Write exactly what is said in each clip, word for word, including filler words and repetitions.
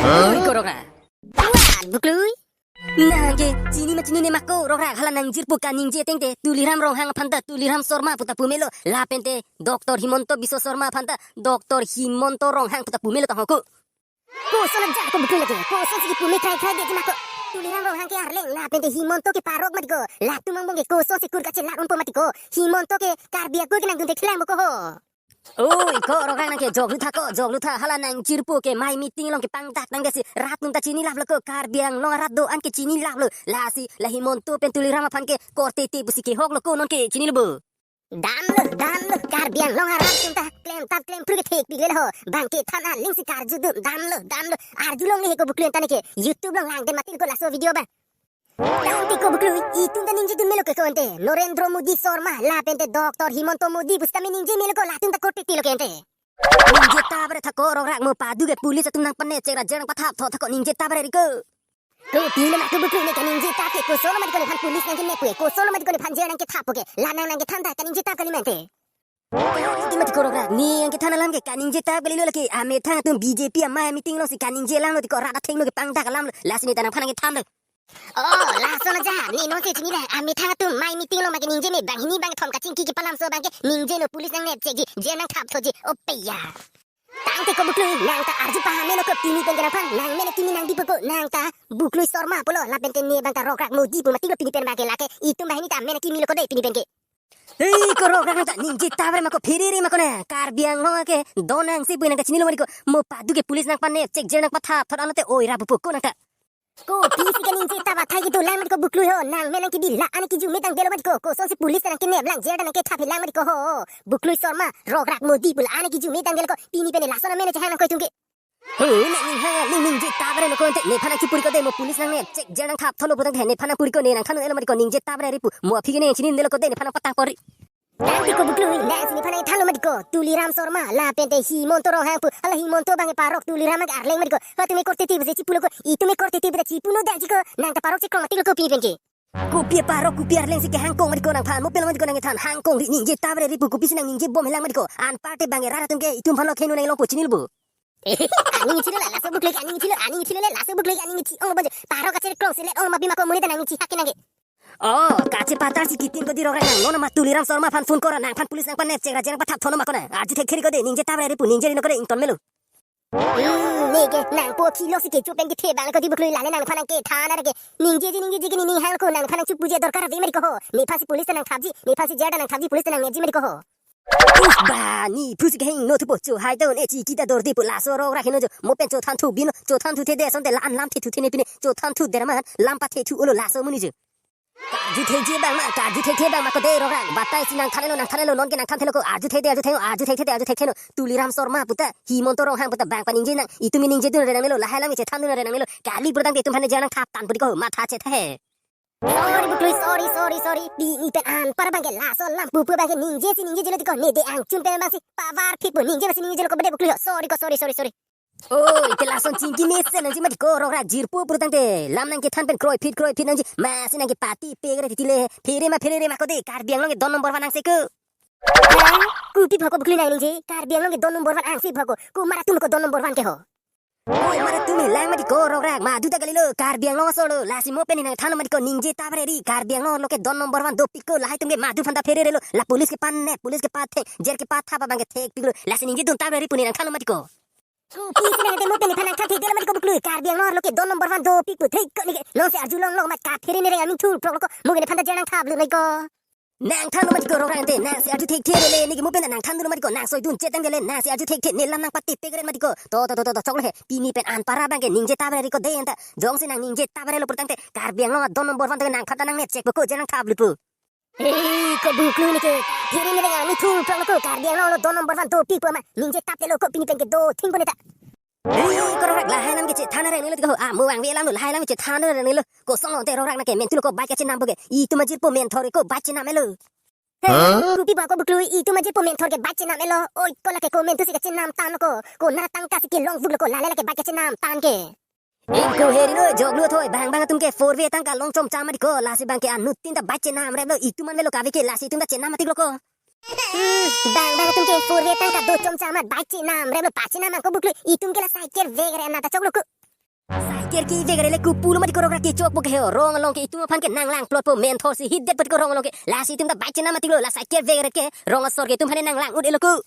Oi, ko Rokrak. Wah, Buklui. Nangke chini ma chinine ma ko Rokrak, hala nangjirpo kaningje ateng te Tuliram Ronghang aphan ta Tuliram Sharma puta pumelo, lapente Doctor Himanta Biswa Sharma aphan ta Doctor Himanta Ronghang puta pumelo tangho ko. Koson aja ko Buklui lake. Kosonsi kipume khaikhai detji ma ko. Tuliram Ronghang ke arleng, lapente Himanta ke parok mati ko. Latum angbong ke kosonsi kur kachelar unpo mati ko. Himanta ke Karbi akur ke nangdunde kelang mo ko ho. Oi, ko Rokrak nangke joklu tha ko, joklu tha, hala nangjirpo ke mai meeting along kepangdak tangdesi rat atum ta chinilaplo ko, Karbi Anglong arat do-an ke chinilaplo. Lasi la Himanta pen Tuliram aphan ke korte te pusi kehoklo ko, nonke chinilo bo. Damlo, damlo, Karbi Anglong arat atum ta klemtap klemphru ke thekpikle ho. Bang kethan alingsi karjudun, damlo, damlo. Arjulongle he ko Buklui anta neke. YouTube along langdet mati ko laso video abang. Tangte ko Buklui, itum ta ningjedun melo ke ko ante. Narendra Modi Sharma, lapente Doctor Himanta Modi pusitame ningje melo ko, latum ta korte telo ke ante. Ningje tabre tha ko Rokrak, mo padu ke police atum nangpanep chek ra jail nangpathap tho tha ko, ningje tabre ri ko. Kopilo ma ko Buklui, ne kaningje tap ke, kosonlo mati ko nephan police nangkenep ke, kosonlo mati ko nephan jail nangkethap ke, la nang nangkethan ta kaningje tap kali ma ante. Ningje mati ko Rokrak, ne nangkethan alam ke kaningje tap kalilo lake, amethang atum B J P amei meeting alongsi kaningje langlo tiko, rat athengno kepangdak alamlo, lasi ne ta nangphan nangkethanlo. Oh, lason aja, ne nonke chinine, amethang atum mai meeting along ma keningje me, banghini bangkethom kachingki kepalamso abang ke ningje no, police nangnep chekji, jail nangthap thoji, opeya. Tangte ko Buklui, nang ta arju paham melo ko pini pen ke nangphan, nang amen kimi nangbipo ko, nang ta Buklui Sharma pulo, lapente ne abang ta Rokrak Modi pu mati lo pini pen abang ke, lake itum banghini ta amen kimilo ko de pini pen ke. Hei, ko Rokrak nang ta ningje tabre ma ko, pherere ma ko na, Karbi Anglong ke don nangsi pu nang ta chinilo mati ko, mo padu ke police nangpanep chek jail nangpathap thot ano te oi ra pupo ko nang ta. Kopisi kaningje tap athai kedo lang mati ko Buklui ho, nang amen nangkebi la-an kiju me tangdelo mati ko, kosonsi police nangkenep lang jail nangkethap lang mati ko ho. Buklui Sharma, Rokrak Modi pu la-an kiju me tangdelo ko, pini pen lason amen chehang nang ko itum ke. Ho, nang ning ha, ning ningje tabre lo ko ante, nephan nangchupuri ko de, mo police nangnep chek jail nangthap thotlo putangte nephan nangpuri ko, ne nangthan elo mati ko, ningje tabre ri pu, mo aphi ke ne chinidelo ko de, nephan nangpatang pori. Tangte ko Buklui, nangsi nephan nangthanlo mati ko, Tuliram Sharma, lapente Himanta Ronghang pu, hala Himanta abang ke parok, Tuliram abang ke arleng mati ko, ha itum ke korte te pusi chipulo ko, itum ke korte te puta chipuno dangji ko, nang ta parok chekrong mati lo ko pini pen ke. Kopi aparok, kopi arleng si kehangkong mati ko nangphan, mo pelo mati ko nangkethan, hangkong ri, ningje tabre ri pu, kopisi nang ningje bom helang mati ko, anparte abang ke rat atum ke itum aphan lo kheno nanglongpo chinilo bo. Aning chilo la, laso Buklui aning chilo, aning chilo le, laso Buklui aning chi ong lo bonje. Parok kachekrong selet ong lo ma pima ko, monit ta nang chi hak ke nang ke. Oh, kachepatar si kitin ko di Rokrak nang. Non ma Tuliram Sharma aphan phone kora, nangphan police nangpanep chek ra jail nangpathap thot no ma ko na. Arju thekthe ri ko de, ningje tabre ri pu, ningje ri no ko de, ington melo. Hmm, neke nangpo khilo si kecho pen kethe abang ko di Buklui, lale nangphan nangkethan are ke. Ningjeji ningjeji ke ne ning hang ko, nangphan nangchupuji adorkar ave mati ko ho. Nephan si police ta nangthapji, nephan si jail ta nangthapji, police ta nangnepji mati ko ho. Us ba, ne pusi kehingno thupo, cho hai ta un-e, chikita dorde pu, laso Rokrak heno jo, mo pen chothan thu bino, chothan thu the de, asonte la-an lam the thu the ne pine, chothan thu der ma, lam pathe thu olo laso amonit jo. Karju theji abang ma, karju thekthe abang ma ko de Rokrak, batai si nangthan elo, nangthan elo, nonke nangthan thelo ko, arju the de, arju the, arju thekthe de, arju thekthe no, Tuliram Sharma puta, Himanta Ronghang puta, bang paningje nang, itum ningjedun re nangnelo, lahai lam chethandun re nangnelo, kali purtangte itum aphan jail nangthap tan puri ko, matha chetha he. Sorry Buklui, sorry, sorry, sorry. Pini pen anpar abang ke laso alam pupu abang ke ningjesi ningjelo tiko, ne de angchun pen abang si power phit pu, ningjesi ningjelo ko bede Buklui ho. Sorry ko, sorry, sorry, sorry. Oi, te lason chingki mesen nangji mati ko Rokrak, jirpo purtangte lam nangkethan pen kroiphit kroiphit nangji, masi nangkepati pegre titi le, phere ma pherere ma ko de, Karbi Anglong ke don number one angse ko. Hah? Kopi pho ko Buklui nang ningje, Karbi Anglong ke don number one angse pho ko, komat atum ko don number one ke ho. Komat atum lang mati ko Rokrak, madu ta kalilo, Karbi Anglong asolo, lasi mo pen nangthanlo mati ko, ningje tabre ri, Karbi Anglong arlo ke don number one dopik ko, lahai atum ke madu aphan ta pherere lo, la police kepanep, police kepathe, jail kepathap abang ke thekpiklo, lasi ningjedun tabre ri pu ne nangthanlo mati ko. Kopisi nang te mo pen nephan nangthan thekdelo mati ko Buklui, Karbi Anglong arlo ke don number one dopik pu thek ko neke, nonsi arjulong lo mat, kaphere ne reng aning thurprok lo ko, mo ke nephan ta jail nangthaplo noi ko. Nangthanlo mati ko Rokrak ante, nangsi arju thekthe le, neke mo pen nangthandunlo mati ko, nang soidun chetang le, nangsi arju thekthe, ne lam nangpatip pegret mati ko. To, to, to, to, to, choklo he, pini pen anpar abang ke ningje tabre ri ko de anta, jongsi nang ningje tabre lo purtangte, Karbi Anglong don number one tangte nangphan ta nangnep chek po ko, jail nangthaplo pu. Hei, ko Buklui neke, phere ne reng aning thurprok lo ko, Karbi Anglong arlo don number one dopik pu ma, ningje tap te lo ko, pini pen ke do thing po ne ta. Hei, ko Rokrak, lahai lam ke chethan re nangnelo tiko, ah, mo vangve lam lo, lahai lam ke chethan re nangnelo, kosonlo te Rokrak nangke, mentu lo ko bike kachenam po ke, itum ajirpo menthor ke ko bike chenam elo. Hah? Kopi pho ko Buklui, itum ajirpo menthor ke bike chenam elo, oi, ko lake ko mentu si kachenam tan lo ko, konat atangka si kelong vuk lo ko, lale lake bike kachenam tan ke. Ingko heri no, joklo thoi, bang bang atum ke four wheel atangka long chomcham mati ko, lasi abang ke anuttin ta bike chenam rep lo, itum an melo kave ke, lasi itum ta chenam mati lo ko. Hmm, bang bang atum ke four wheel atangka do chomcham amat bike chenam rep lo, pachenam ang ko Buklui, itum ke la cycle vek re na ta choklo ko. Cycle kevek ret le kopulo mati ko rongrak, kechokpo ke ho. Rong along ke itum aphan ke nanglang plotpo, menthor si hitdetpo ti ko rong along ke. Lasi itum ta bike chenam mati lo, la cycle vek ret ke rong asor ke itum aphan nanglang un-elo ko.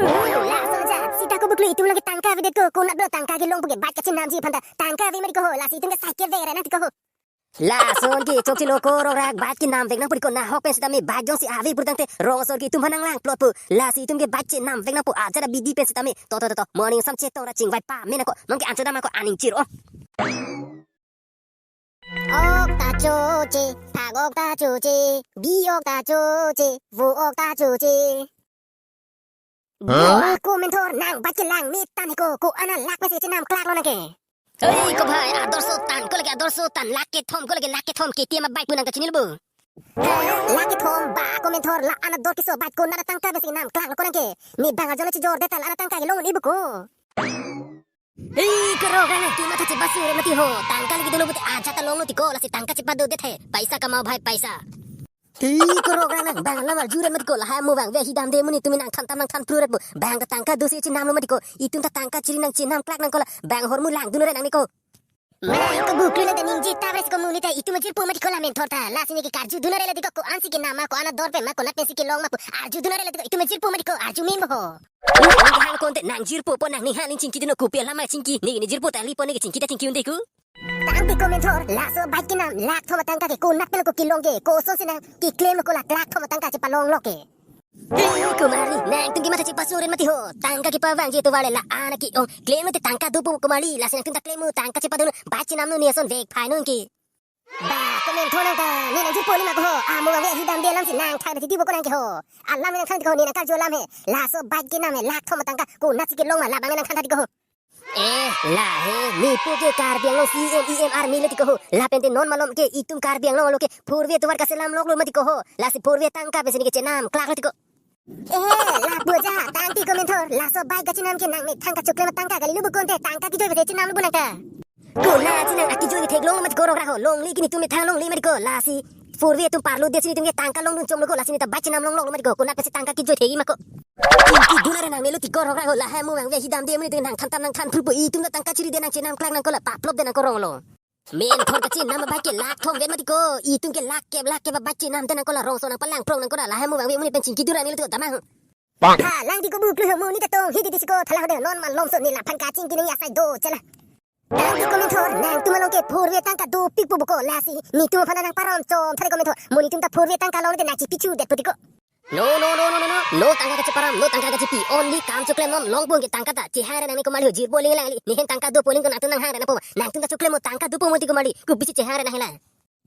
Laso ja, sita ko buklu, itum along ke tangka avedet ko, konat lo tangka kelongpo ke bike kachenamji aphan ta, tangka ave mati ko ho, lasi itum ke cycle vek ret nangji ko ho. Lason ke chokchelo ko rongrak, bike kenam vek nangpo ti ko, nahok pen sitame bike jongsi ave pur tangte rong asor ke itum aphan nanglang plotpo. Lasi itum ke bike chenam vek nangpo, ajat abidi pen sitame. To, to, to, to. Morning sam chetong ra chingvai pame nangkok. Nonke ancho dam ako aning chir o. Ok ta choche, phak ok ta choche, bi ok ta choche, vo ok ta choche. Huh? Wah, ko menthor, nang bike kelang methang he ko, ko-an a lakh pensi chenam klak lo nang ke. Hei ko bhai, ador so tan, ko lake ador so tan, lakh kethom, ko lake lakh kethom, K T M a bike pu nang ta chinilo bo. Lakh kethom ba ko menthor, la-an ador keso bike konat a tangka pensi nam klak lo ko nang ke. Ne bang arjo le chijordet ta la-an a tangka kelong un-e bo ko. Hei ko rongrak nang, kematha chepasore mati ho. Tangka lake dolo pute ajat ta longlo ti ko, lasi tangka chepadodet he. Paisa kamao bhai, paisa. Hei ko rongrak nang, bang alam arjuret mati ko, lahai mo bang ve hidam de, monit tumi nangthan tam nangthan phruret bo. Bang ta tangka dosi chenam lo mati ko. Itum ta tangka chiri nang chenam klak nang ko la, bang ahormu langdun ore nang ni ko. Mai ko buklu nang ta ningje tap res ko, monit ta itum ajirpo mati ko la menthor ta. Lasi ne ke karjudun ore lo ti ko, ko-an si kenam ma, ko-an ador pen ma, konat pensi kelong ma pu arjudun ore lo ti ko, itum ajirpo mati ko, arju meme ho. Nang hang konte nang jirpo po, nang ning hang ning chingkidun, kopi alam ma chingki, ne ne jirpo ta lipo, ne ke chingki ta chingki un-e ko. Tangte ko menthor, laso bike kenam lakh thom a tangka ke konat pen ko kelong ke, kosonsi nang keklem ko la lakh thom a tangka chepalong lo ke. Hei ko marli, nangtum kematha chepasore mati ho. Tangka kepavangji tovar le la-an a ke-ong. Klem te tangka dopo ko marli, lasi nangtum ta klem o, tangka chepadun, bike chenam non, ne ason vek phai non ke. Ba ko menthor nang ta, ne nang jirpo le ma ko ho. Amo bang ve hidam de alam si nangthan titi bo ko nang ke ho. Alam ne nangthan ti ko, ne nang karju alam he. Laso bike kenam he lakh thom a tangka, konat si kelong ma, labang ne nangthan titi ko ho. Eh, lahai, nepo ke Karbi Anglong C E M, E M, army lo ti ko ho. Lapen te non malom ke itum Karbi Anglong lo ke four wheeler tovar kaselam lok lo mati ko ho. Lasi four wheeler tangka pensi ne ke chenam klak lo ti ko. Eh, lapu ja, tangte ko menthor, laso bike kachenam ke nang methang kachoklem tangka kali lo bo, konte tangka kejoi pensi chenam lo bo nang ta. Konat si nang akejoi ke theklong lo mati ko rongrak ho. Longle ke netum methang longle mati ko. Lasi four wheeler atum parlo det si netum ke tangka longdun chom lo ko, lasi ne ta bike chenam long lok lo mati ko, konat pensi tangka kejoi thekji ma ko. Chingkidun ore nang melo ti ko rongrak ho, lahai mo bang ve hidam de, monit tumi nangthan tam nangthan phrupo, itum ta tangka chiri de nang chenam klak nang ko la, paplop de nang ko rong along. Menthor kachenam a bike ke lakh thom vet mati ko, itum ke lakh kep lakh kep a bike chenam de nang ko la, rong ason nang palang prong nang ko la, lahai mo bang ve monit pen chingkidun ore melo ti ko damnang. Ha, lang ti ko buklu ho, monit ta tong hidi di si ko, thala ho de non malom so ne laphan kachingki nang asai do chela. Tangte ko menthor, nangtum along ke four wheeler tangka dopikpo bo ko, lasi netum aphan nang parom chom tha ti ko menthor. Monit atum ta four wheeler tangka long te nang chipi chudetpo ti ko. No, no, no, no, no, no. No tangka kacheparam, no tangka kachipi. Only kam choklem non longpo ke tangka ta chehang ret nang ni ko marli ho, jirpo ling lang li. Ne hem tangka dopo ling ko nangtum nang hang ret nangpo. Nangtum ta choklem o, tangka dopo mo ti ko marli. Kopisi chehang ret nang hela.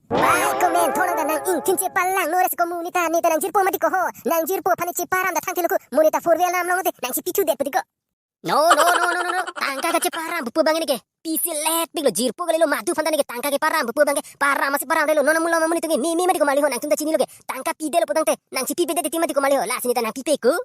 Ba ko menthor nang ta nang ingthin chepalang non res ko, monit ta ne ta nang jirpo mati ko ho. Nang jirpo aphan cheparam ta thangthelo ko. Monit ta four wheeler lam long te nang chipi chudetpo ti ko. No, no, no, no, no, no. Tangka kacheparam pupo bang ne ke. Pisi let pik lo, jirpo kali lo, madu aphan ta ne ke tangka keparam pupo bang ke. Param masi param lo. No, no, mulo ma monit tumi meme mati ko marli ho, nangtum ta chinilo ke. Tangka pidetlo putangte nang chipi pedet ti mati ko marli ho. Lasi ne ta nang pipe ko.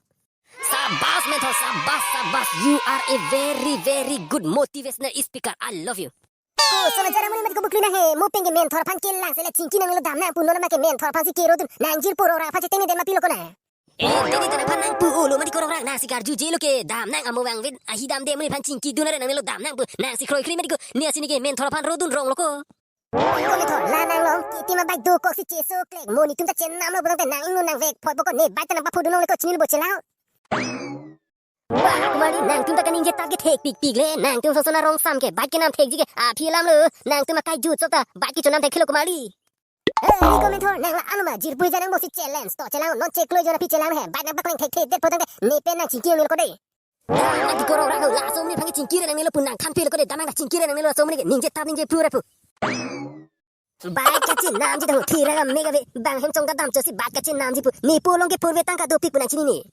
Sabas menthor, sabas, sabas. You are a very, very good motivational speaker. I love you. Ko sona jara muni mati ko buklu nang he. Mo pen ke menthor aphan kelang si la chingki nanglo, damnang pu, non ma ke menthor aphan si kerodun. Nang jirpo rongrak aphan cheteng ne den ma pilo ko na. Eh, dei dei, ta nangphan nangpu-o lo mati ko rongrak, nang si karjuje lo ke, damnang amo bang ve ahidam de, monit aphan chingkidun ore nang melo damnang pu, nang si kroikri mati ko, ne asi ne ke menthor aphan rodun rong lo ko. Ko menthor, la nang long, K T M a bike dokok si cheso klek, monit atum ta chenam lo putangte nang ingno nang vek phot bo ko, ne bike ta nang paphodun long le ko, chinilo bo chela ho. Ba ko marli, nangtum ta kaningje tap ke thekpikpik le, nangtum soson arong sam ke, bike kenam thekji ke aphi alam lo, nangtum akai jutso ta bike kechonam thekthelo ko marli. Hei ko menthor, nang la-an lo ma, jirpo ja nang bosi challenge to chelang, non cheklo jo na phi chelang he, bike nang pakleng thekthedetpo tangte ne pen nang chingki nang melo ko de. Nang ti ko rongrak ho, laso monit aphan ke chingki re nang melo pu nangthan phelo ko de, damnang ta chingki re nang melo, laso monit ke ningje tap ningje phru re pu. Bike kachenamji ta ho, thira ga mega ve, bang hem chongdam damcho si bike kachenamji pu, nepo along ke four wheeler tangka dopik pu nang chinine.